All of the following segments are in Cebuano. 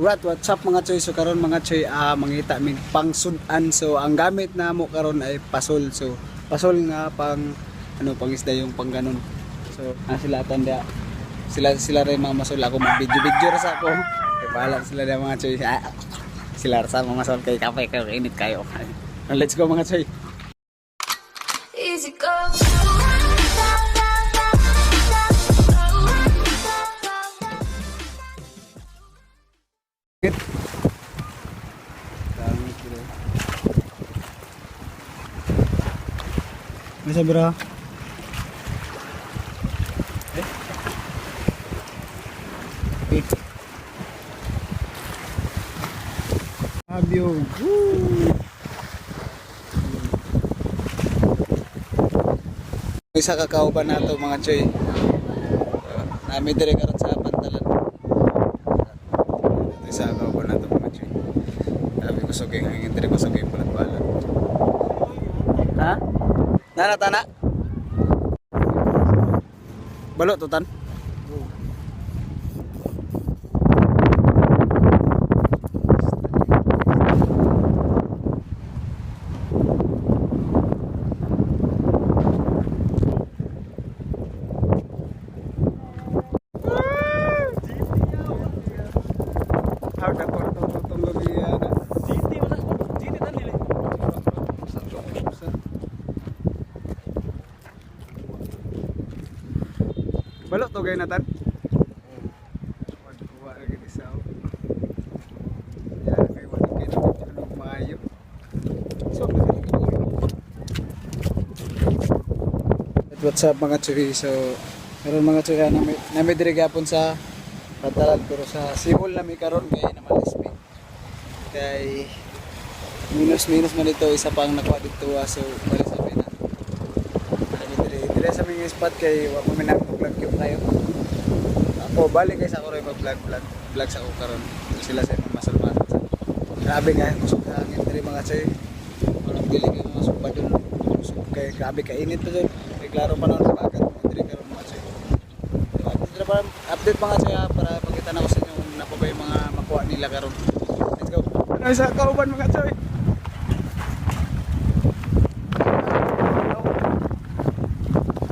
Right, what's up mga choy? So karon mga choy, mangita mig pangsud-an. So ang gamit namo karon ay pasol. So pasol nga pang ano, pangisda yung pang ganon. So sila tanda. Sila sila rin mga masol ako mag video video ra sa ako. Kay bahala sila na mga choy. Sila ra sa mga masol kay kape kayo init kayo. Let's go mga choy. Easy go. Gamit. Gamit bro. May sabi ra? Eh? Eh. Abyo. Woo! Isa ka kauban nato mga choy. Nami dire karon sa pantalan. Isa ka kauban nato mga choy. Sabi ko sugay hangin dire ko sugay balat-balat. Ha? Nana tana. Balot to tan. How the torto tong gabi ana. GT wala. GT tan dili. Balot to gay natan. Wag lagi di sa. Ya kay wala kay ano maayo. So at what's up mga chuy? So meron mga chuy nami nami diri gapon sa Pantalan pero sa Sihol nami karon kay namalis mi. Kay minus minus man ito isa pang nakuha dito so balik sa na. Nami diri diri sa mga spot kay wa pa mi nag-vlog yung kayo. Ako balik kay sa ako rin mag-vlog vlog vlog sa ako karon. Sila sa masalmasan. Grabe kay kusog sa hangin diri mga chuy. Walang dili kay mga sugba dun. Kusog kay grabe kainit pa dun. Kay klaro pa noon bagat mga diri karon mga chuy. Update pa, update mga chuy ha, para pakita na ko sa inyo kung napa ba yung mga makuha nila karon. Let's go. Ano sa kauban mga chuy?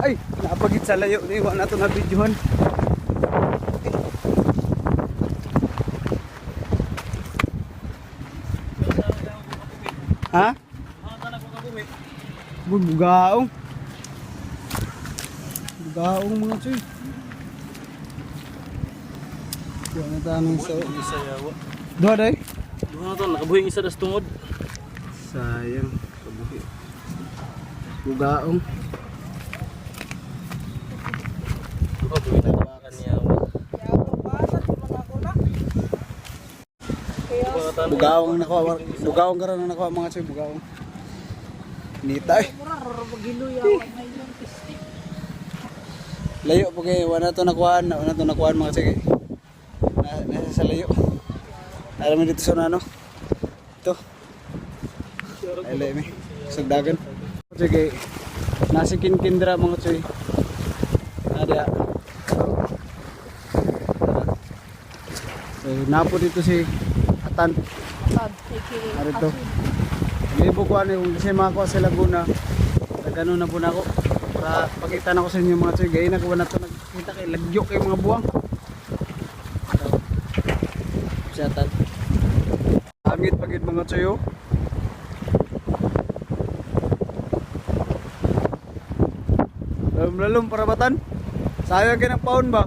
Ay, napagit sa layo ni wa na to na videohan. Ha? Bugaong. Bugaong mga chuy. Kuha na tanong sa... Isa yawa. Duha day? Duha na to nakabuhing isa das tungod. Sayang. Kabuhi. Bugaong. Duha buhi na kanyawa. Bugaong ang nakuha. Bugaong karon ang nakuha mga chuy. Bugaong. Nita eh. Layo po kay wala to nakuhaan, wala to nakuhaan mga sige. Na, nasa sa layo. Alam mo dito sa ano? Ito. Ay layo mi. Sugdagan. Sige. Nasi kinkindra mga chuy. Ada. So, napo dito si Atan. Arito. Libo ko ano kung kasi makakuha sa Laguna. Nagano na po na ako. Para pakita na ko sa inyo mga tsoy. Gaya na ko na ito nagkita kay lagyo kay mga buwang. So, siya tan. Angit pagid mga tsoy oh. Lalom-lalom para batan. Sayang kay ng paon ba?